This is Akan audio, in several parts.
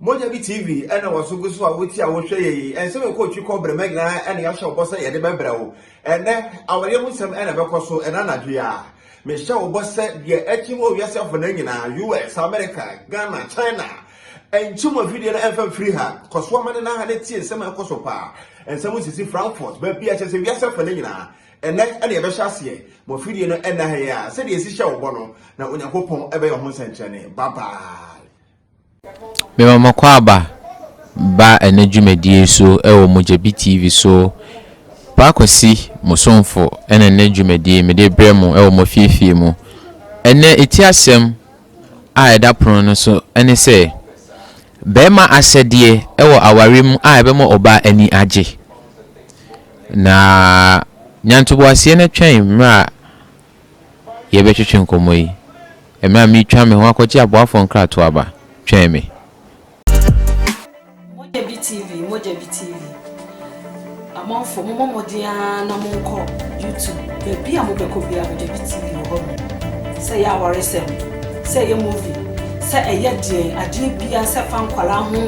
Mogya bi TV ɛna wɔ so gu so a wotie a wohwɛ yɛ yi. Ɛnsɛm ɛkɔ otwi kɔ brɛma nyinaa ɛna yɛahyɛ wo bɔ sɛ yɛde bɛbrɛ wo. Ɛnɛ awareɛ ho nsɛm ɛna ɛbɛkɔ so ɛna anadwo yi a. Mehyɛ wo bɔ sɛ deɛ akyi wɔ wiase afanan nyinaa, US, America, Ghana, China, ɛnkyi mu afidie no ɛmfa mfiri ha. Kɔ so ama ne na ha ne tie nsɛm a ɛkɔ so paa. Nsɛm sisi Frankfurt, baabi a kyerɛ sɛ wiase afanan nyinaa. Ɛnnɛ na yɛbɛhyɛ aseɛ. Mo afidie no nna ha yi ara. Sɛdeɛ yɛsi hyɛ wo bɔ no, na Onyankopɔn bɛyɛ wo ho nsɛnkyerɛnne. Bye bye. Mema mo akwaaba ba ɛnɛ dwumadie so wɔ Mogyabi TV so. Paa Kwasi, mo somfo, ɛna ɛnɛ dwumadie mede brɛ mo wɔ mo afiefie mu. Ɛnɛ ɛti asɛm a ɛda pono no so ne sɛ, bɛrima asɛdeɛ wɔ awareɛ mu a ɛbɛma ɔbaa ani agye. Na nya ntoboaseɛ na twɛn mmerɛ a yɛbɛtwetwe nkɔmmɔ yi. Mmerɛ a meretwa me ho akɔgye aboafoɔ nkratoɔ aba. Twɛn me. Mogya bi TV, Mogya bi TV. Amanfoɔ mommɔ mmɔden ara na monkɔ YouTube. Baabi a mobɛkɔ biara Mogya bi TV wɔ hɔ nom. Sɛ ɛyɛ awaresɛm, sɛ ɛyɛ movie, sɛ ɛyɛ deɛn, adeɛ biara sɛ ɛfa nkwadaa ho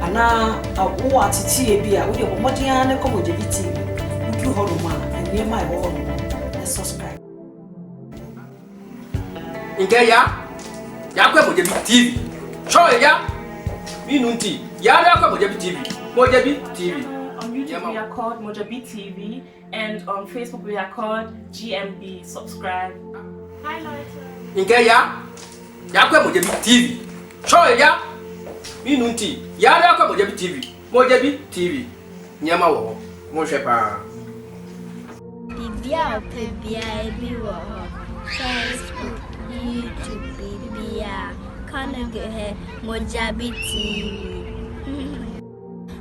anaa wowɔ ateteeɛ bi a, wodeɛ bɔ mmɔden ara na kɔ Mogya bi TV. Woduru hɔ nom a, nneɛma a ɛwɔ hɔ nom no, subscribe. Nke ya, ya kwe Mojabi TV. Show ya, mi nunti, ya ya kwe Mojabi TV. Mojabi TV. On YouTube we are called Mojabi TV and on Facebook we are called GMB. Subscribe. Hi Leute. Nke ya, ya kwe Mojabi TV. Show ya, mi nunti, ya ya kwe Mojabi TV. Mojabi TV. Nneɛma wɔ hɔ, monhwɛ paa. Biribi a wopɛ biara bi wɔ hɔ. Facebook, YouTube, biribiara. Carnegie hɛ, Mogyabi TV.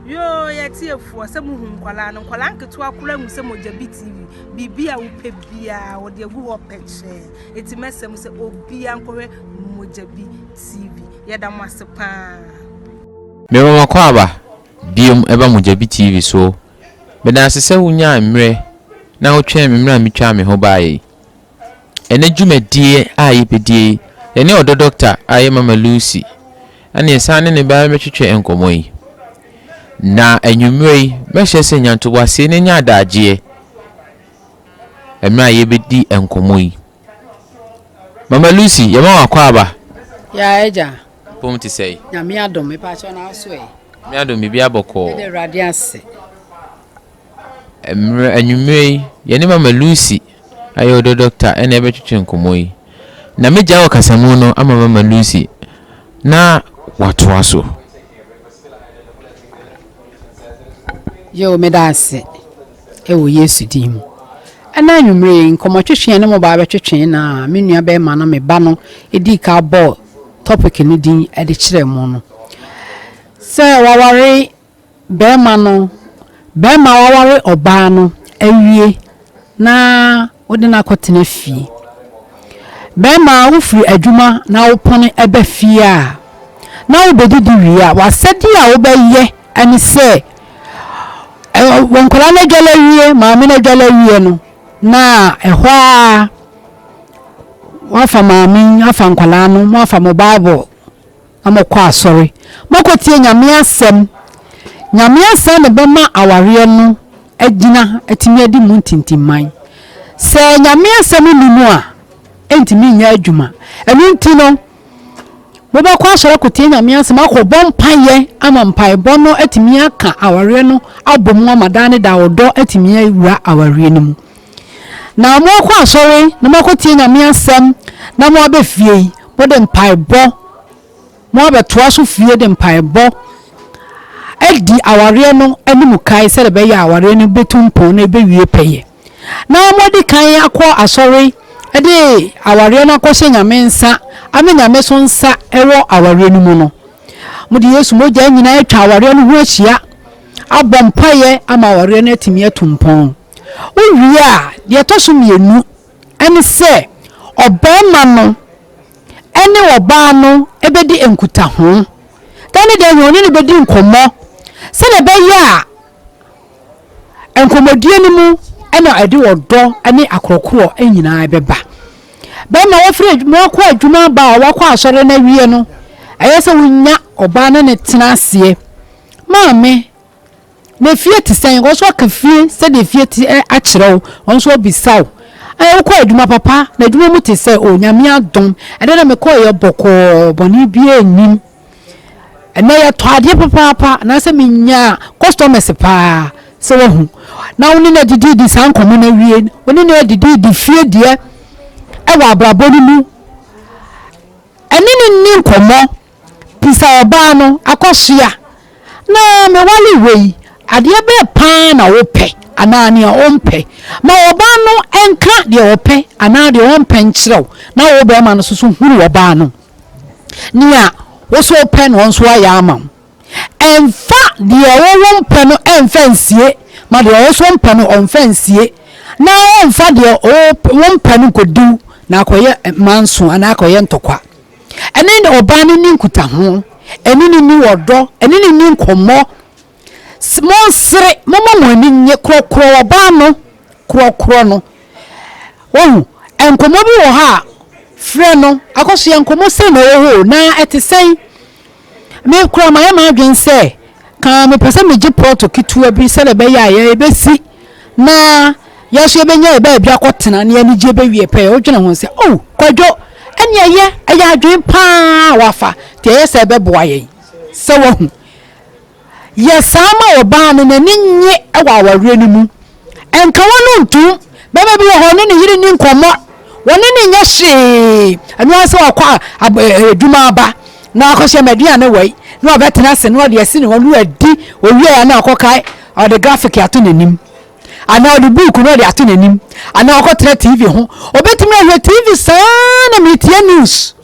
Yoo yɛtiefoɔ sɛ muhu nkwadaa no nkwadaa nketewa koraa hu sɛ Mogyabi TV biribi a wopɛ biara wɔde agu hɔ pɛkyɛɛ eti mɛsɛm sɛ obiara nkɔhwɛ Mogyabi TV yɛda mo ase paa. Mema mo akwaaba biom ɛba Mogyabi TV so. Meda ase sɛ wonyaa mmerɛ na wotwɛn me mmerɛ a metwaa me ho baeɛ yi. Ɛnɛ dwumadie a yɛbɛdie yi, yɛne ɔdɔ dɔkta a ɛyɛ Mama Lucy ɛna yɛsan ne ne ba bɛtwetwe nkɔmmɔ yi. Na anwummerɛ yi, mɛhyɛ sɛ nya ntoboaseɛ na nya adagyeɛ mmerɛ a yɛbɛdi nkɔmmɔ yi. Mama Lucy, yɛma wo akwaaba. Yaa agya. Mpom te sɛn? Nyame adom, mepaakyɛw na wo so ɛ? Nyame adom, biribiara bɔkɔɔ. Yɛda Awurade ase. Mmerɛ anwummerɛ yi, yɛne Mama Lucy a ɔyɛ ɔdɔ dɔkta na ɛbɛtwetwe nkɔmmɔ yi. Na mɛgyae ɔkasamu no ama Mama Lucy na watoa so. Yoo, meda ase wɔ Yesu din mu. Ɛnnɛ anwummere yi, nkɔmmɔtwetwe a ɛne mo baa bɛtwetwe na me nua bɛrima na me ba no dii ka bɔɔ topic no din de kyerɛɛ mo no. Sɛ waware bɛrima no, bɛrima waware ɔbaa no awie na wode no akɔtena fie. Bɛrima wofiri adwuma na wopɔne ba fie a, na wobɛdidi wie a, w'asɛdeɛ a wobɛyɛ ne sɛ wɔ nkwadaa no adwale awie, maame no adwale awie no, na ɛhɔ ara wafa maame afa nkwadaa no, moafa mo Bible na mokɔ asɔre. Mokɔtie Nyame asɛm. Nyame asɛm na ɛbɛma awareɛ no agyina atumi adi mu ntintimman. Sɛ Nyame asɛm nni mu a, ɛntumi nyɛ adwuma. Ɛno nti no, mobɛkɔ asɔre akɔtie Nyame asɛm, akɔbɔ mpaeɛ ama mpaebɔ no atumi aka awareɛ no abɔ mu ama daa ne daa ɔdɔ atumi awura awareɛ no mu. Na moakɔ asɔre na moakɔtie Nyame asɛm na moaba fie yi, mode mpaebɔ, moabɛtoa so fie de mpaebɔ adi awareɛ no anim kae sɛdeɛ ɛbɛyɛ a awareɛ no bɛtu mpɔn na ɛbɛwie pɛyɛ. Na moadi kan akɔ asɔre de awareɛ no akɔhyɛ Nyame nsa ama Nyame so nsa wɔ awareɛ no mu no, mode Yesu mogya nyinaa atwa awareɛ no ho ahyia abɔ mpaeɛ ama awareɛ no atumi atu mpɔn. Wowie a, deɛ ɛtɔ so mmienu ne sɛ ɔbarima no ne ɔbaa no bɛdi nkutaho. Da ne da nyinaa ɔne no bɛdi nkɔmmɔ sɛdeɛ ɛbɛyɛ a nkɔmmɔdie no mu na ɛde ɔdɔ ne akorɔkorɔ nyinaa bɛba. Bɛrima wafiri adwuma wakɔ adwuma aba a wakɔ asɔre no awie no, ɛyɛ sɛ wonya ɔbaa ne ne tena aseɛ. Maame, na fie te sɛn? Ɔno nso aka fie sɛdeɛ fie te akyerɛ wo. Ɔno nso abisa wo. Ɛɛ wokɔ adwuma papa, na adwuma mu te sɛ? O Nyame adom, ɛnɛ na mekɔeɛ bɔkɔɔ, bɔne biara nnim. Ɛnɛ yɛtɔ adeɛ papaapa anaasɛ menyaa customers paa sɛ wahu. Na wo ne no adididi saa nkɔmmɔ no awie, wo ne no adididi fie deɛ ɛwɔ abrabɔ no mu. Ɛne no nni nkɔmmɔ, bisa ɔbaa no, Akɔsoa, na mewale wei, adeɛ bɛn paa na wopɛ anaa nea wompɛ? Ma ɔbaa no nka deɛ ɔpɛ anaa deɛ ɔmpɛ nkyerɛ wo, na wo barima no nso so hunu ɔbaa no. Nea wo nso wopɛ na ɔno nso ayɛ ama wo. Mfa deɛ wo wompɛ no mfa nsie, ma deɛ wo nso wompɛ no ɔmfa nsie, na ɔmfa deɛ wompɛ no nkɔdi wo na akɔyɛ manso anaa akɔyɛ ntɔkwa. Ɛne ne ɔbaa no nni nkutaho, ɛne no nni ɔdɔ, ɛne no nni nkɔmmɔ. Monsere, momma mo ani nnye, korɔkorɔ ɔbaa no, korɔkorɔ no. Wahu, nkɔmmɔ bi wɔ hɔ a, frɛ no, akɔsoɛ nkɔmmɔ sei na ɛwɔ hɔ o, na ɛte sɛn? Me koraa mayɛ m'adwene sɛ ka mepɛ sɛ megye prɔto ketewa bi sɛdeɛ ɛbɛyɛ a yɛbɛsi na yɛn nso yɛbɛnya yɛ baabi akɔtena na yɛn anigyeɛ bɛwie pɛyɛ. Wodwene ho sɛ, oh, Kwadwo, ɛne ɛyɛ, ɛyɛ adwene paa a wafa, nti ɛyɛ sɛ ɛbɛboa yɛn sɛ wahu. Yɛ saa ma ɔbaa no n'ani nnye wɔ awareɛ no mu. Nka wɔn no ntom. Barima bi wɔ hɔ, ɔne ne yere nni nkɔmmɔ. Wɔne no nyɛ hwee. Ɛno ara sɛ wakɔ adwuma aba na akɔhyɛ m'aduane wɔ yi na wabɛtena ase na ɔde asi ne hɔ na wadi. Owie a na akɔkae ɔde graphic ato n'anim anaa ɔde buuku na ɔde ato n'anim anaa ɔkɔtena TV ho. Obɛtumi ahwɛ TV saa na metie news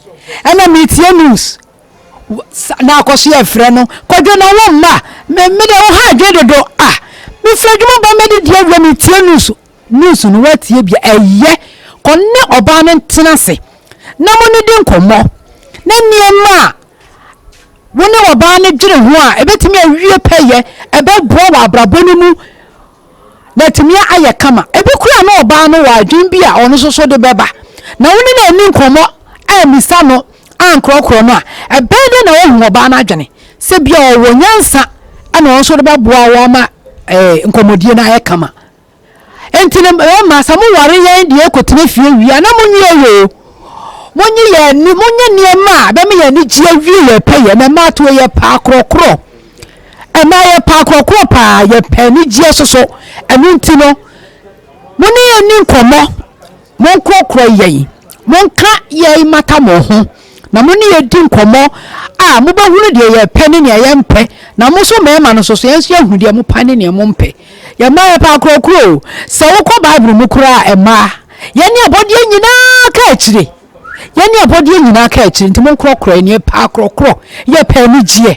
ɛna metie news. Na akɔ so yɛ frɛ no kwadwo na wo mma me me deɛ wo ha adwene dodo ah me firi adwuma ba mɛde di awia me tie news news no woatie bia ɛyɛ kɔ ne ɔbaa no ntena ase na mo ne di nkɔmmɔ na nneɛma a wo ne ɔbaa no dwene ho a ɛbɛtumi awie pɛyɛ ɛbɛboa wɔ abrabɔ no mu na atumi ayɛ kama. Ebi koraa na ɔbaa no wɔ adwene bi a ɔno nso so de bɛba, na wo ne no anni nkɔmmɔ ammisa no ankorɔkorɔ no a, ɛbɛyɛ dɛn na woahu ɔbaa no adwene? Sɛ bi a ɔwɔ nyansa na ɔno nso de bɛboa wo ama eh, nkɔmmɔdie no ayɛ kama. Enti no mmarima, sɛ moware yɛn deɛ kɔtena fie wie a, na monwie yɛ o. Monye yɛn ani, monyɛ nneɛma a ɛbɛma yɛn ani gye awie yɛn pɛyɛ. Na mmaa to yɛ paa korɔkorɔ. Ɛmaa yɛpɛ akorɔkorɔ paa, yɛpɛ anigyeɛ nso so. Ɛno nti no, mo ne yɛn nni nkɔmmɔ, monkorɔkorɔ yɛn, monka yɛn mmata mo ho, na mo ne yɛn di nkɔmmɔ a, mobɛhunu deɛ yɛpɛ ne nea yɛmpɛ, na mo nso mmarima no nso so, yɛn nso yɛahunu deɛ mopɛ ne nea mompɛ. Yɛn mmaa yɛpɛ akorɔkorɔ o. Sɛ wokɔ Bible mu koraa a, mmaa, yɛne abɔdeɛ nyinaa ka akyire. Yɛne abɔdeɛ nyinaa ka akyire, nti monkorɔkorɔ yɛn, yɛpɛ akorɔkorɔ, yɛpɛ anigyeɛ.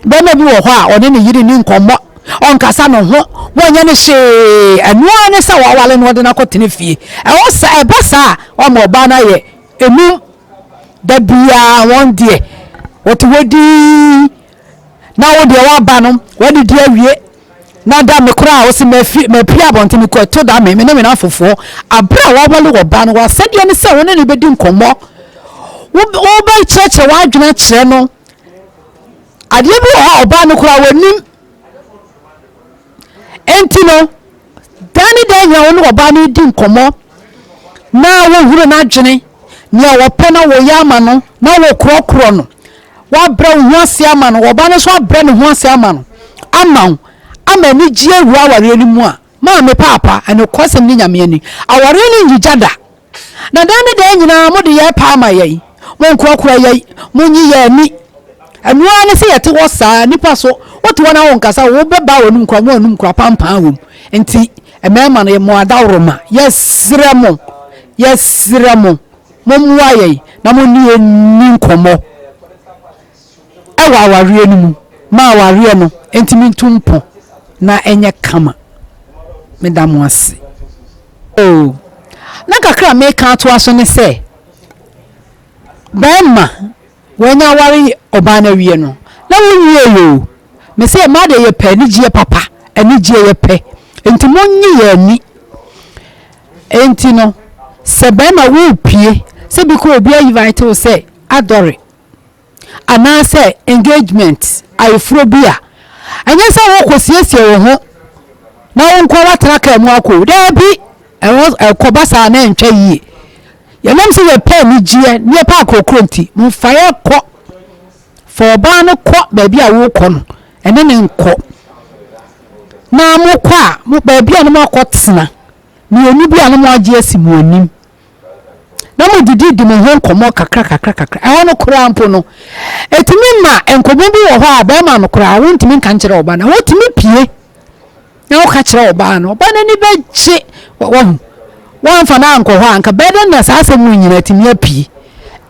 Barima bi wɔ hɔ a, ɔne ne yere nni nkɔmmɔ, ɔnkasa ne ho, wɔnyɛ no hwee. Ɛno ara ne sɛ waware no, ɔde no akɔtena fie. Ɛwɔ sa, ɛba saa a, wama ɔbaa no ayɛ enum. Da biara wɔn deɛ, wɔte hɔ dinn. Na wo deɛ woaba no, woadidi awie. Na da me koraa a, wose mafi, mapue abɔnten, mekɔto da me, me ne me nnamfofoɔ. Aberɛ a wawale ɔbaa no, w'asɛdeɛ ne sɛ wo ne no bɛdi nkɔmmɔ. Wobɛkyerɛkyerɛ w'adwene akyerɛ no. Adeɛ bi wɔ hɔ a ɔbaa no koraa wɔnim. Enti no, daa ne daa nyinaa wo ne ɔbaa no di nkɔmmɔ na wohunu n'adwene, nea wɔpɛ na wɔyɛ ama no, na wɔkorɔkorɔ no. Woabrɛ wo ho ase ama no, ɔbaa no nso abrɛ ne ho ase ama no, ama wo, ama anigyeɛ awura awareɛ no mu a, maame paapa, ɛnokwasɛm ne Nyame ani, awareɛ no nnyigya da. Na daa ne daa nyinaa mode yɛn pɛ ama yɛn, monkorɔkorɔ yɛn, monyi yɛn ani. Ɛno ara ne sɛ yɛte hɔ saa, nnipa so, wote hɔ na wonkasa, wobɛba w'anum koraa, mo anum koraa pampaa wom. Nti mmarima no, mo adaworoma, yɛsrɛ mo, yɛsrɛ mo, mommoa yɛn na mo ne yɛn nni nkɔmmɔ ɛwɔ awareɛ no mu, ma awareɛ no ntumi ntu mpɔn na ɛnyɛ kama. Meda mo ase. Oo, na kakra a meka atoa so ne sɛ, barima wanya aware ɔbaa no awie no, na wonwiei o. Mese mmaa deɛ yɛpɛ anigyeɛ papa, anigyeɛ yɛpɛ, nti monnye yɛn ani. Enti no, sɛ barima worepue, sɛ bi koraa obi a invite wo sɛ adɔre. anaasɛ engagement, ayeforɔ bi a, ɛnyɛ sɛ worekɔsiesie wo ho na wo nko ara woatena kaa mu akɔ o. Daabi, ɛhɔ ɛkɔba saa na ɛntwa yie. Yɛnam sɛ yɛpɛ anigyeɛ na yɛpɛ akorɔkorɔ nti, momfa yɛ kɔ. Fa ɔbaa no kɔ baabi a worekɔ no, ɛne no nkɔ. Na mokɔ a, mo baabi a na moakɔtena, mmienu bi a na moagye asi mo anim. Na modididi mo ho nkɔmmɔ kakra kakra kakra. Ɛhɔ no koraa mpo no, ɛtumi ma nkɔmmɔ bi wɔ hɔ a bɛrima no koraa wontumi nka nkyerɛ ɔbaa no. Wotumi pie na woka kyerɛ ɔbaa no, ɔbaa no ani bɛgye. Wahu? Woamfa no ankɔ hɔ a, anka bɛyɛ dɛn na saa asɛm wei nyinaa atumi apue?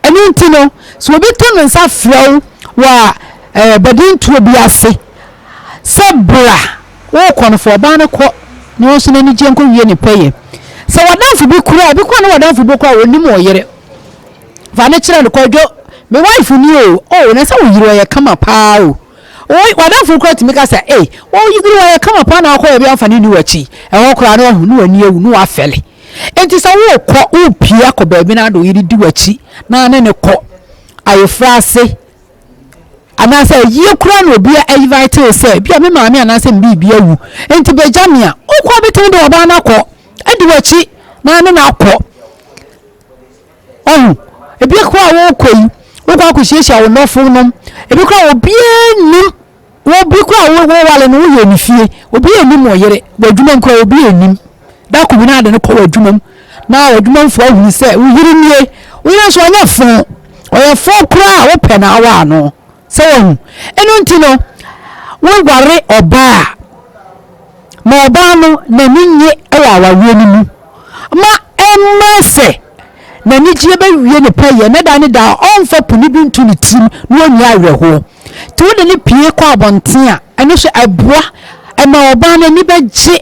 Ɛno nti no, sɛ obi to ne nsa frɛ wo wɔ ɛɛ badintoɔ bi ase sɛ bra, worekɔ no, fa ɔbaa no kɔ na ɔno nso n'ani gye nkɔwie ne pɛyɛ. Sɛ w'adamfo bi koraa, ebi koraa na w'adamfo bi koraa ɔnim wo yere, fa no kyerɛ no, Kwadwo, me wife ni o, oh, na sɛ wo yere ɔyɛ kama paa o. Wo w'adamfo koraa tumi ka sɛ, Ei, wo yere ɔyɛ kama paa na wakɔ baabi a womfa no nni w'akyi. Ɛhɔ koraa no wahu na w'ani awu na wafɛle. Enti sɛ worekɔ, worepue akɔ baabi na ade wo yere di w'akyi na ne no kɔ ayeforo ase anaasɛ ayie koraa na obi a invite wo sɛ bi a me maame anaasɛ me biribi awu enti bɛgya me a, wokɔ a bɛtumi de ɔbaa no akɔ adi w'akyi na ne no akɔ. Ɔho, ebi koraa a worekɔ yi, wokɔ akɔhyiahyia wo nnɔfo nom. Ebi koraa obiara nnim, obi koraa a wowale no woyɛ ne fie, obiara nnim wo yere, w'adwuma mu koraa obiara nnim. Da koro bi na ade no kɔ w'adwuma mu na w'adwumamfoɔ ahunu sɛ wo yere nie, wo yere nso ɔnyɛ fo, ɔyɛ fo koraa a wopɛ na awaa no. Sɛ wahu. Ɛno nti no, woware ɔbaa a, ma ɔbaa no n'ani nnye wɔ awareɛ no mu. Ma ɛmmra sɛ n'anigyeɛ bɛwie ne pɛyɛ na da ne da ɔmfa puni bi nto ne tirim na ɔnni awerɛhoɔ. Nti wode no pue kɔ abɔnten a, ɛno nso ɛboa ɛma ɔbaa no ani bɛgye.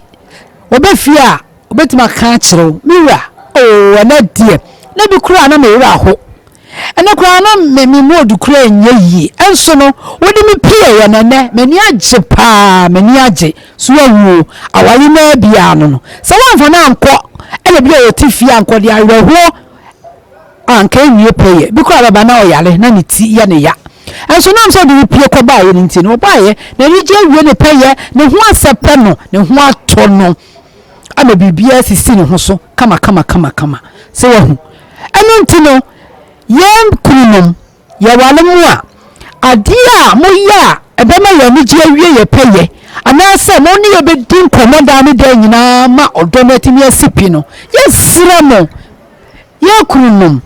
Ɔba fie a, ɔbɛtumi aka akyerɛ wo, me wura, oo ɛnɛ deɛ, na bi koraa na me werɛ aho. Ɛnnɛ koraa na me me mood koraa nyɛ yie. Nso no, wode me pieeɛ no ɛnnɛ, m'ani agye paa, m'ani agye. So wahu o, aware no ara biara no no, sɛ woamfa no ankɔ ɛna bi a ɔte fie a, anka ɔde awerɛhoɔ a anka ɛnwie pɛyɛ. Bi koraa bɛba na ɔyare na ne ti yɛ ne ya. Nso nam sɛ ɔde wo pie kɔbaeɛ no nti no, ɔbaeɛ, n'ani gye awie ne pɛyɛ, ne ho asɛpɛ no, ne ho atɔ no. ama biribiara sisi ne ho so kamakamakamakama. Sɛ wahu. Ɛno nti no, yɛn kununom, yɛware mo a, adeɛ a moyɛ a ɛbɛma yɛn anigye awie yɛn pɛyɛ, anaasɛ mo ne yɛn bɛdi nkɔmmɔ daa ne daa nyinaa ma ɔdɔ no atumi asi pi no, yɛsrɛ mo, yɛn kununom,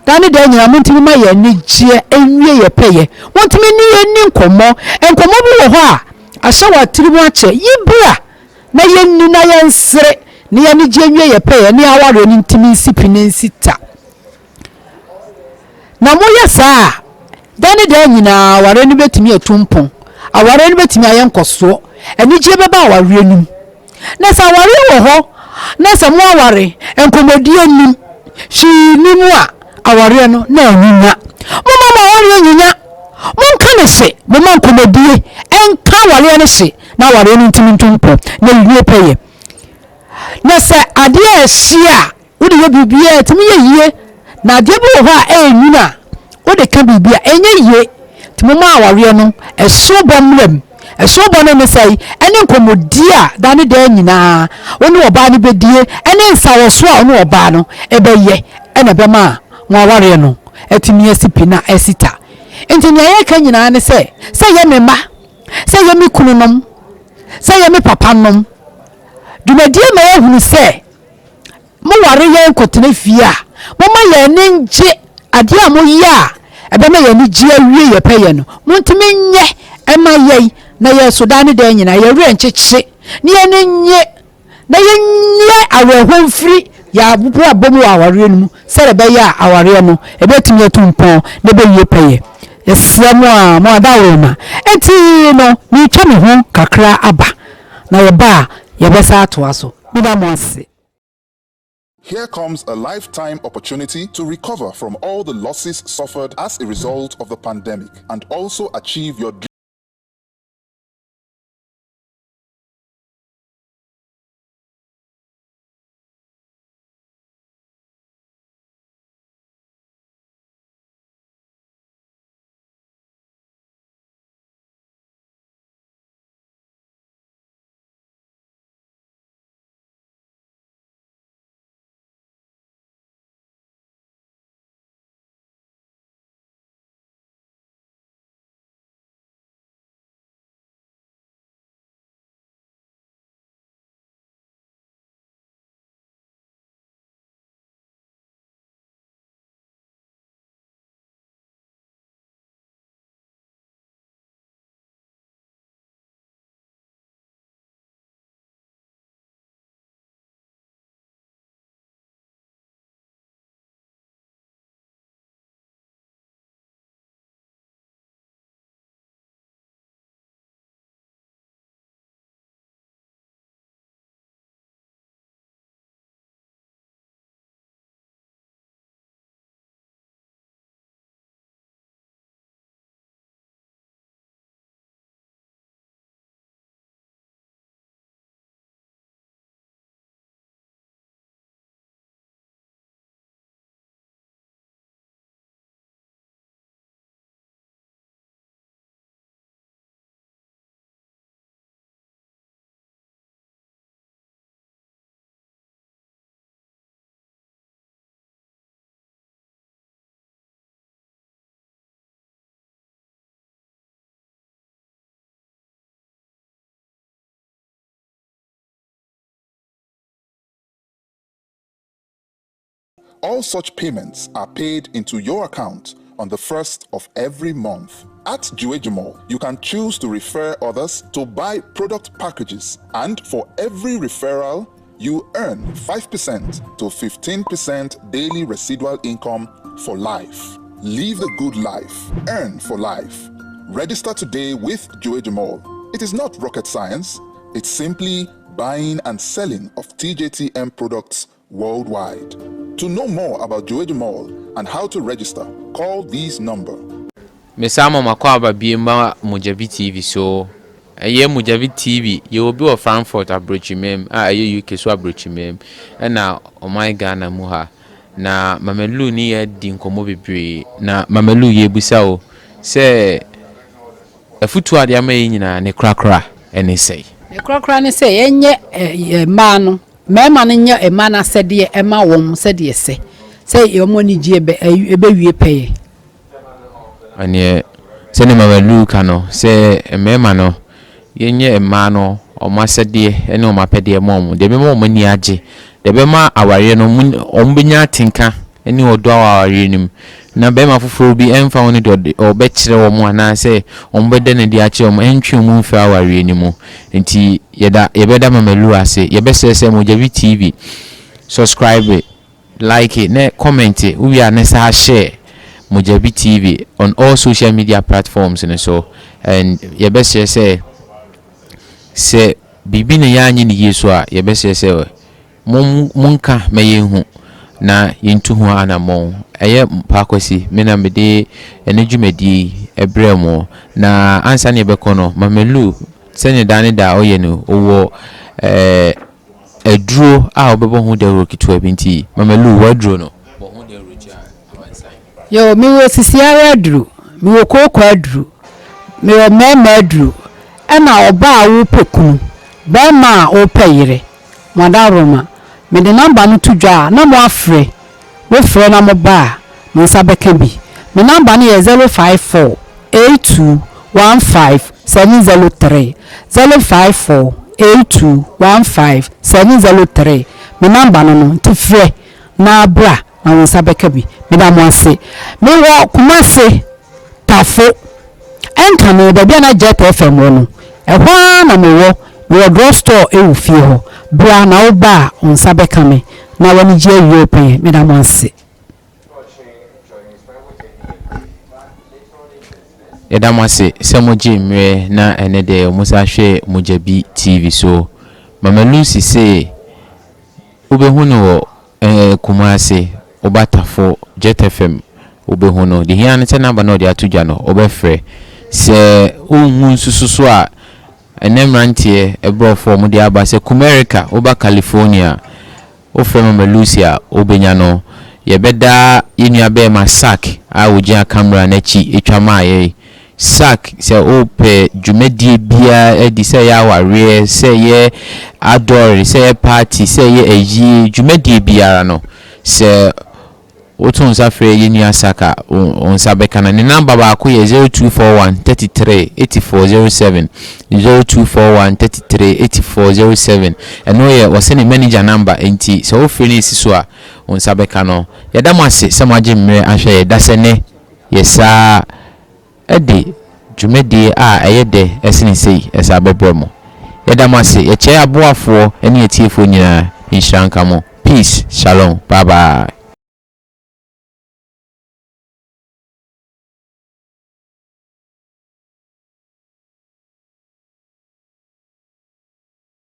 daa ne daa nyinaa montumi ma yɛn anigyeɛ nwie yɛn pɛyɛ. Montumi ne yɛn nni nkɔmmɔ. Nkɔmmɔ bi wɔ hɔ a, ahyɛ w'atirim akyɛ. Yi bra! na yɛnni na yɛnsere na yɛn anigyeɛ nwie yɛ pɛyɛ ne awareɛ no ntumi nsi pi na ɛnsi ta. Na moyɛ saa a, da ne daa nyinaa awareɛ no bɛtumi atu mpɔn, awareɛ no bɛtumi ayɛ nkɔsoɔ, anigyeɛ bɛba awareɛ no mu. Na sɛ awareɛ wɔ hɔ na sɛ mo aware nkɔmmɔdie nnim, hwee nni mu a, awareɛ no na anyinya. Momma mo awareɛ nyinya, monka no hye, momma nkɔmmɔdie nka awareɛ no hye. na awareɛ no ntumi ntu mpɔ na ɛwie pɛyɛ. Na sɛ adeɛ a ɛhye a wode yɛ biribiara ɛtumi yɛ yie, na adeɛ bi wɔ hɔ a ɛyɛ nwunu a wode ka biribi a ɛnyɛ yie. Nti momma awareɛ no ɛsow bɔ mmra mu. Ɛsow bɔ no ne sɛn? Ɛne nkɔmmɔdie a daa ne daa nyinaa wo ne ɔbaa no bɛdie, ɛne nsawɔsoɔ a wo ne ɔbaa no bɛyɛ ɛna ɛbɛma mo awareɛ no atumi asi pi na asi ta. Nti nea yɛreka nyinaa ne sɛ, sɛ ɛyɛ me mma, sɛ ɛyɛ me kununom, sɛ ɛyɛ me papanom. Dwumadie ma yɛhunu sɛ moware yɛn kɔtena fie a, momma yɛn ani ngye adeɛ a moyɛ a ɛbɛma yɛn ani gye awie yɛ pɛyɛ no. Montumi nyɛ ɛma yɛn na yɛn so daa ne daa nyinaa yɛn werɛ nkyekye na yɛn ani nnye na yɛnyɛ awerɛhoɔ mfiri yɛn abrabɔ mu wɔ awareɛ no mu sɛdeɛ ɛbɛyɛ a awareɛ no ɛbɛtumi atu mpɔn na ɛbɛwie pɛyɛ. Yɛsrɛ mo a mo adaworoma. Enti no meretwa me ho kakra aba na yɛba a yɛbɛsan atoa so. Meda mo ase. Here comes a lifetime opportunity to recover from all the losses suffered as a result of the pandemic and also achieve your All such payments are paid into your account on the first of every month. At Juejimall, you can choose to refer others to buy product packages, and for every referral, you earn 5% to 15% daily residual income for life. Live the good life, earn for life. Register today with Juejimall. It is not rocket science, it's simply buying and selling of TJTM products worldwide. To know more about Juejimall and how to register, call this number. Mesan ma makɔ aba bio ma Mogyabi TV so. Ɛyɛ Mogyabi TV, yɛwɔ bi wɔ Frankfurt aburokyimam a ɛyɛ UK so aburokyimam ɛna ɔman Ghana mu ha. Na Mama Lu ne yɛ adi nkɔmmɔ bebree. Na Mama Lu yɛrebisa wo sɛ afutuo a de ama yɛn nyinaa ne korakora ɛne sɛn? Ne korakora ne sɛ yɛnyɛ mmaa no, mmarima no nyɛ mmaa no asɛdeɛ ɛma wɔn sɛdeɛ ɛsɛ sɛ wɔn anigyeɛ bɛ ɛbɛwie pɛyɛ. Ɛneɛ sɛdeɛ Mama Lu ka no sɛ mmarima no yɛnyɛ mmaa no wɔn asɛdeɛ ne wɔn apɛdeɛ ma wɔn, deɛ ɛbɛma wɔn ani agye, deɛ ɛbɛma awareɛ no wɔn bɛnya atenka ne ɔdɔ wɔ awareɛ no mu. Na barima foforɔ bi ɛmfa ho ne deɛ ɔbɛkyerɛ wɔn anaasɛ wɔn bɛda no adi akyerɛ wɔn ɛntwe wɔn mfiri awareɛ no mu. Nti yɛda yɛbɛda Mama Lu ase. Yɛbɛsrɛ sɛ Mogyabi TV subscribe, like ne comment, wowie a ne saa share Mogyabi TV on all social media platforms no so. And yɛbɛsrɛ sɛ sɛ biribi na yɛanyɛ ne yie so a, yɛbɛsrɛ sɛ monka ma yɛnhu na yɛntu ho anammɔn. Ɛyɛ Paakwasi, me na mede ɛne dwumadie yi ɛbrɛ mo. Na ansa ne yɛbɛkɔ no, Mama Lu sɛnea daa ne daa ɔyɛ no, ɔwɔ aduro a ɔbɛbɔ ho dawuro ketewa bi. Nti Mama Lu, w'aduro no, bɔ ho dawuro kyerɛ amansan. Yo, mewɔ sisiara aduro, mewɔ kooko aduro, mewɔ mmarima aduro, ɛna ɔbaa a wopɛ kunu, barima a wopɛ yere, mo adaworoma. Mede number no to dwa a na mo afrɛ, mofrɛ na mo ba a, mo nsa bɛka bi. Me number no yɛ 054 82 15 703, 054 82 15 703. Me number no, nti frɛ na bra na wo nsa bɛka bi. Meda mo ase. Mewɔ Kumase Tafo, ɛnka no baabi a na Jet FM wɔ no, ɛhɔ ara na mewɔ. Mewɔ drug store ɛwɔ fie hɔ. Bra na woba a, wo nsa bɛka me na w'ani gye awie wo pɛyɛ. Meda mo ase. Yɛda mo ase sɛ mogye mmerɛ na ɛnɛ deɛ mo sa hwɛ Mogyabi TV so. Mama Lucy se wobɛhu no wɔ Kumase, woba Tafo, Jet FM wobɛhu no. Deɛ hia ne sɛ number na ɔde ato dwa no wobɛfrɛ. Sɛ wonhu nso so a, ɛnɛ mmeranteɛ ɛborɔfoɔ a wɔde aba sɛ Kumerica, woba California, wofrɛ Mama Lucy a wobɛnya no. Yɛbɛda yɛn nua bɛrima Sak a ogyina camera n'akyi atwa maa yɛn. Sak, sɛ wopɛ dwumadie biara adi, sɛ ɛyɛ awareɛ, sɛ ɛyɛ adɔre, sɛ ɛyɛ party, sɛ ɛyɛ ayie, dwumadie biara no, sɛ woto nsa frɛ yɛn nua Sak a, wo nsa bɛka no. Ne number baako yɛ 0241 33 84 07, 0241 33 84 07. Ɛno yɛ wɔsɛ ne manager number, nti sɛ wofrɛ no esi so a, wo nsa bɛka no. Yɛda mo ase sɛ moagye mmerɛ ahwɛ yɛ dasɛ nɛ yɛsaa ɛde dwumadie a ɛyɛ dɛ ɛsene sei ɛsa bɛbrɛ mo. Yɛda mo ase. Yɛkyerɛ aboafoɔ ne atiefoɔ nyinaa. Nhyira nka mo. Peace, shalom, bye bye.